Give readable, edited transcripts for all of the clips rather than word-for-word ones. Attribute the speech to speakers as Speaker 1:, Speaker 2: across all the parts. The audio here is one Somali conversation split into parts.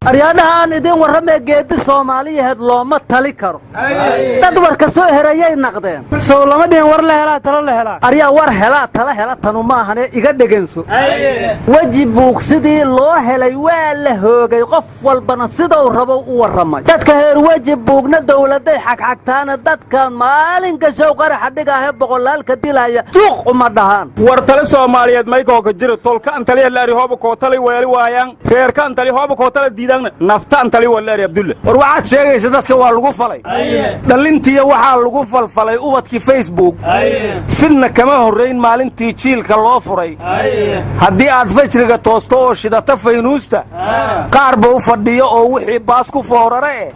Speaker 1: Aryaadhaha, aan idiin warramee, geeddi Soomaaliyaheed looma tali karo. Dad warka soo herayay naqdeen.
Speaker 2: Sow lama dhihin war la helaa talo la helaa?
Speaker 1: Aryaa, war helaa tala hela tanu maahane, iga dheganso. Weji buug sidii loo helay waa la hoogay, qof walbana sidou rabo u warramay. Dadka heer weji buugna dowladay xagxagtaana, dadkan maalin gashow qaraxa dhigaahe boqolaalka dilaya juuq uma dhahaan.
Speaker 3: War tale Soomaaliyeed maykooka jira: tolka antaliya laari hooba kootali weeli waayaan, reerka antali hooba kootala diidaanna nafta antali waa laari, Abdulle.
Speaker 4: War waxaad sheegaysa dadka waa lagu falay. Dhallintiya waxaa lagu falfalay ubadkii Facebook. Fidna kama horrayn maalintii jiilka loo furay. Haddii aad fajriga toosto oo shidata faynuusta, qaar ba u fadhiyo oo wixii baas ku foorare eh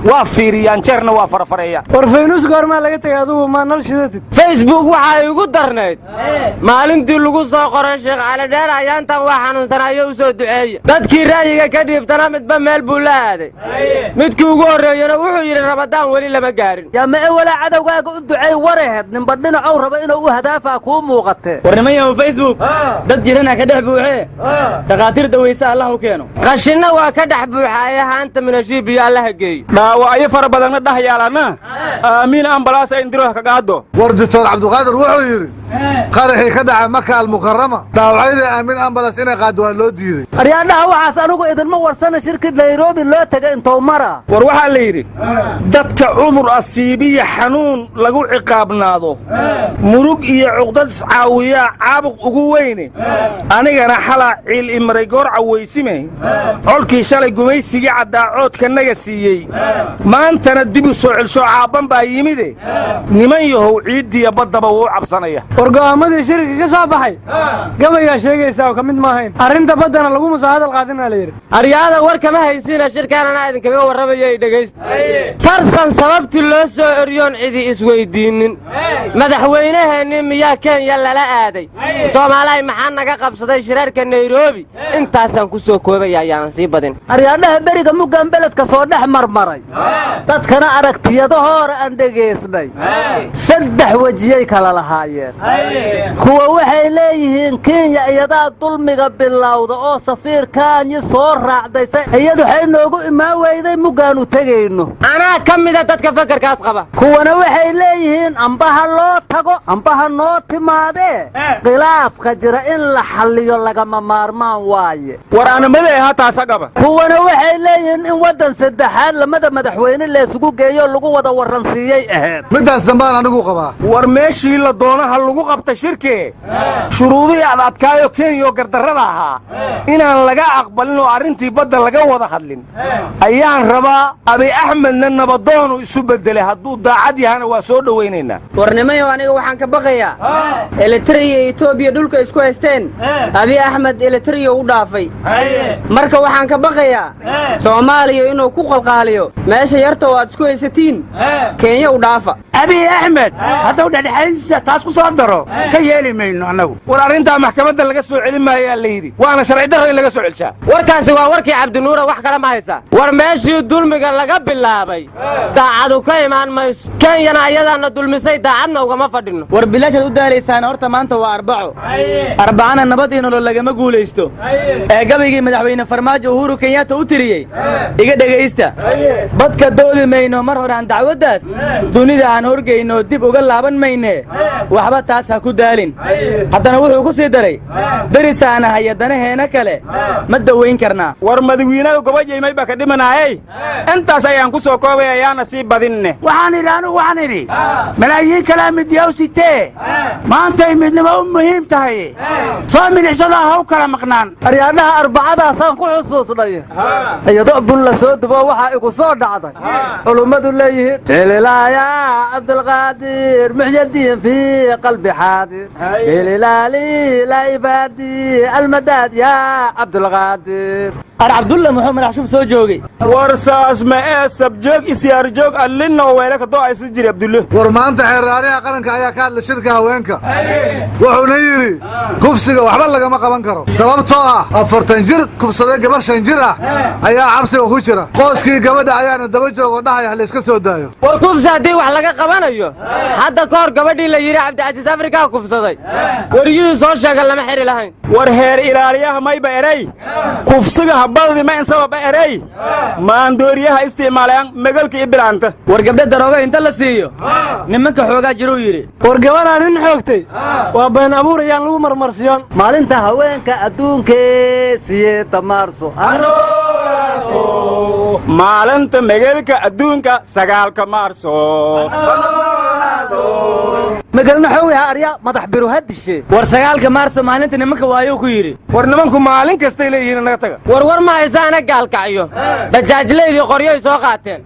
Speaker 4: waa fiiriyaan, jeerna waa farafareeyaan.
Speaker 2: War faynuus goormaa laga tegay? Adugu maa nal shidatid?
Speaker 5: Facebook waxaa igu darnayd maalintii lagu soo qoray Sheekh Calidheer ayaantan waa xanuunsanayo, u soo duceeya. Dadkii ra'yiga ka dhiibtana midba meel buu la aaday. Midkii ugu horreeyena wuxuu yidhi: "Ramadaan weli lama gaarin."
Speaker 1: Yaa ma ewalaa cadowgaaga u duceey waraheed, ninba dhinacow raba inuu u hadaafaa kuu muuqatee.
Speaker 6: War nimanyahow, Facebook dad jirana ka dhex buuxee, dhakhaatiir dawayse Allah u keeno.
Speaker 5: Qashinna waa ka dhex buuxaaye, haanta minashiib iyo Allaha geeyo.
Speaker 3: Dhaawacyo fara badanna dhah yaalanna, aamiin ambalaasa indiro ka qaado.
Speaker 7: War Doctor Cabduqaadir wuxuu yidhi qaraxii ka dhacay Maka Almukarama dhaawacyada aamin ambulance inay qaado waa loo diiday.
Speaker 1: Aryaadhaha, waxaas anigu idinma warsana. Shirkii Nairobi loo tegay intou mara?
Speaker 4: War waxaa la yidhi dadka cudur asiibiya xanuun lagu ciqaabnaado, murug iyo cuqdad iscaawiyaa caabuq ugu weyne. Anigana xalaa ciil imaray goor cawaysime. Colkii shalay gumaysigii caddaa coodkanaga siiyey, maantana dib u soo celsho caabban baa yimide. Niman yahow, ciiddiya baddaba wuu cabsanaya.
Speaker 2: War go'aamadii shirka ka soo baxay gabayaa sheegaysaa oo ka mid maahayn. Arrinta baddana laguma soo hadal qaadinaa la yidhi.
Speaker 5: Aryaada, war kama haysiina. Shirkaan anaa idinkaga warramaya, ay dhegaysta. Tarsan sababtii loo soo eryoon cidi isweyddiinnin, madaxweynaheennii miyaa Kenya lala aaday? Soomaalahay, maxaa naga qabsaday shirarka Nairobi? Intaasaan ku soo koobaya, ayaanan sii badin.
Speaker 1: Aryaadhaha, beriga muggaan beledka soo dhex marmaray, dadkana aragtiyadahoore aan dhegaysnay, saddex wejiyay kala lahaayeen. Kuwa waxay leeyihiin Kenya iyadaa dulmiga bilowda oo safiirkaanyi soo raacdaysa, iyadu waxay noogu imaan weyday muggaannu tegayno.
Speaker 5: Anaa ka mida dadka fakarkaas qaba.
Speaker 1: Kuwana waxay leeyihiin ambaha loo tago, ambaha noo timaadee, khilaafka jira in la xalliyo lagama maarmaan waaye.
Speaker 3: War anamada ahaa taasa qaba.
Speaker 1: Kuwana waxay leeyihiin in waddan saddexaad lamada madaxweyne laysugu geeyo lagu wada warransiiyey ahayd.
Speaker 7: Middaas dambaan anigu qabaa.
Speaker 4: War meeshii la doonaha lagu qabta shirkee, shuruudihii ad adkaayo Kenya oo gardarrada ahaa inaan laga aqbalin oo arrintii badda laga wada hadlin ayaan rabaa. Abi Axmedna nabadoonu isu beddelay, hadduu daacad yahana waa soo dhowaynaynaa.
Speaker 8: War nimayow, aniga waxaan ka baqayaa Elitariya iyo Etoobiya dhulka isku haysteen Abiy Axmed Elitariya u dhaafay. Marka waxaan ka baqayaa Soomaaliya inuu ku qalqaaliyo meesha yarta oo aad isku haysatiin Kenya u dhaafa.
Speaker 9: Abiy Axmed hadduu dhexdhexayntiisa taas ku soo daro, ka yeeli mayno annagu.
Speaker 4: War arrintaa maxkamadda laga soo celin maayaa la yidhi, waana sharci darro in laga soo celshaa.
Speaker 5: Warkaasi waa warkii Cabdinuura, wax kale ma haysaa? War meeshii dulmiga laga bilaabay daacadu ka imaan mayso. Kenyana ayadaana dulmisay, daacadna ugama fadhinno.
Speaker 6: War bilaashaad u daalaysaan. Horta maanta waa Arbaco, Arbacana nabad iyo nolol lagama guulaysto. Ee gabaygii Madaxweyne Farmaajo Uhuru Kenyatta u tiriyey iga dhegaysta: badka doodi mayno, mar hore aan dacwaddaas dunida aan horgayno, dib uga laaban mayne, waxba taas ha ku daalin. Haddana wuxuu ku sii daray: derisaana haya danaheena kale ma dawayn karnaa.
Speaker 3: War madawiinaha gobajaymay baa ka dhimanaayey, intaas ayaan ku soo koobay, ayaana sii badinne.
Speaker 9: Waxaan idhi anugu, waxaan idhi malaayiin kalaa midyaw sitee, maantay midnimo u muhiim tahay, soo milicsada ha u kala maqnaan.
Speaker 1: Aryaadhaha, arbacadaasaan ku xusuusnay iyadoo bun la soo dubo, waxaa igu soo dhacday culummadu leeyihiin: jililaaya Cabdilqaadir Muxyadiin fii qalbi xaadir, jililaali laa ibaadi almadaad yaa Cabdilqaadir.
Speaker 6: Ar Cabdulla muxuu madax shub soo joogay?
Speaker 3: War saas ma ee sabjoog isyaarjoog allinoo weelaka doo aysi jiri, Abdulle.
Speaker 7: War maanta xeerraaliha qaranka ayaa ka hadlay shirka haweenka, wuxuuna yidhi kufsiga waxba lagama qaban karo, sababtoo ah 40 jir kufsaday gabar 5 jir ah ayaa xabsiga ku jira, qoyskii gabadha ayaana daba joog oo dhahaya halayska soo daayo.
Speaker 5: War kufsi haddii wax laga qabanayo, hadda ka hor gabadhii la yidhi Cabdicasiis Afrikaa kufsaday, wariyihii soo sheega lama xiri lahayn.
Speaker 3: War heer ilaaliyaha mayba eray kufsiga Habadii ma in sababa erey maandooriyaha isticmaalayaan magalka iyo bilaanta.
Speaker 6: War gabdha darooga inta la siiyo nimanka xoogaa jiruu yidhi.
Speaker 2: War gabanaa nin xoogtay waa been abuur ayaan lagu marmarsiyon.
Speaker 1: Maalinta haweenka adduunkee 8 Maarso.
Speaker 3: Maalinta magalka adduunka 9 Maarso.
Speaker 1: Magalna xoogaha arya madax biru hadishe.
Speaker 6: War 9 Maarso maalinta nimanka waayuu ku yidhi.
Speaker 4: War nimanku maalin kastay leeyihiin naga taga.
Speaker 5: War war ma haysaana gaalkacyo bajaajleydii qoryoy soo qaateen.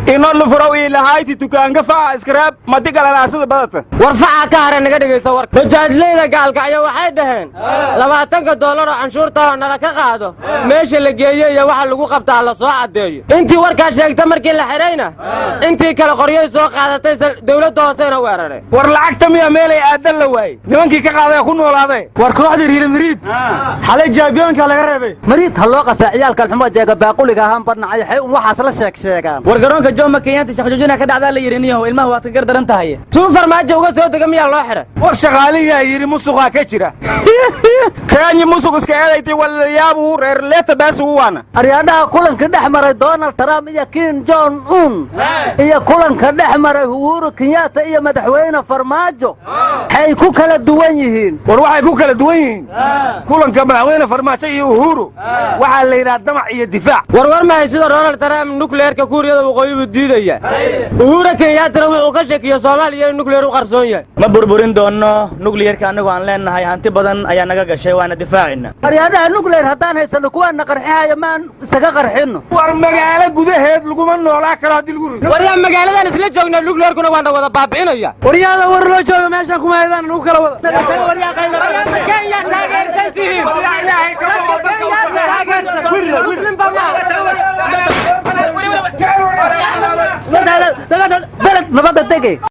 Speaker 3: Inoo lufurow iilahayti dukaanka faca iskaraab madi galalaasada badata.
Speaker 5: War faca ka hare naga dhegaysa warka. Bajaajleyda gaalkacyo waxay dhaheen $20 oo canshuurta oo nala ka qaado meesha la geeyo iyo waxa lagu qabtaa la soo caddeeyo. Intii warkaa sheegta markii la xidhayna intii kale qoryoy soo qaadatay dawladda hoosena weerareen.
Speaker 4: War lacagta miya meelay aadan la waayey nimankii ka qaaday ku noolaaday.
Speaker 2: War kooxdii Real Madrid xalay jaabiyoonka laga reebay.
Speaker 1: Mariid ha loo qasaa ciyaalkan xumo jeega baaquliga ahaan badnacay xay un waxaas la sheeg sheegaan.
Speaker 6: War garoonka Jomo Kenyatta shaqjoojina ka dhacdaa la yidhi niyahow ilmaha waad ka gardaran tahay.
Speaker 5: Tuu farmaajo uga soo dega miyaa loo xiray?
Speaker 4: War shaqaaliyaa yidhi musuqaa ka jira.
Speaker 3: Kenya musuq iska eedayti walayaabu reer leeta baas ugu waana.
Speaker 1: Aryaadhaha kulanka dhex maray Donald Trump iyo Kim Jong Un iyo kulanka dhex maray Uhuru Kenyatta iyo madaxweyne Farmaajo waxay ku kala duwan yihiin.
Speaker 4: War waxay ku kala duwan yihiin kulanka madaxweyne Farmaajo iyo Uhuru waxaa la yidhaha damac iyo difaac.
Speaker 5: War war ma sida Donald Trump nukleerka Kuuriyada Waqooyi buu diidaya. Uhuru Kenyatta wuxuu ka shakiyo Soomaaliya in nukleer u qarsoon yahay.
Speaker 6: Ma burburin doono nukleerka anagu aan leenahay hanti badan ayaa naga gashay waana difaacina.
Speaker 1: Aryaadaha nukleer haddaan haysano kuwaana qarxihaya maan isaga qarxino.
Speaker 4: War magaalo gudaheed laguma noolaa karo haddii lagu rido.
Speaker 5: War yaa magaaladan isla joognaa nukleerkuna waana wada baabi'inaya.
Speaker 2: War yaada war loo jooga meeshaan kuma haydaan nugu kala wada.
Speaker 5: Kenya taageersan tihiin.
Speaker 4: Ilaahay ka boqo dadka u
Speaker 1: Beled nabadda dege.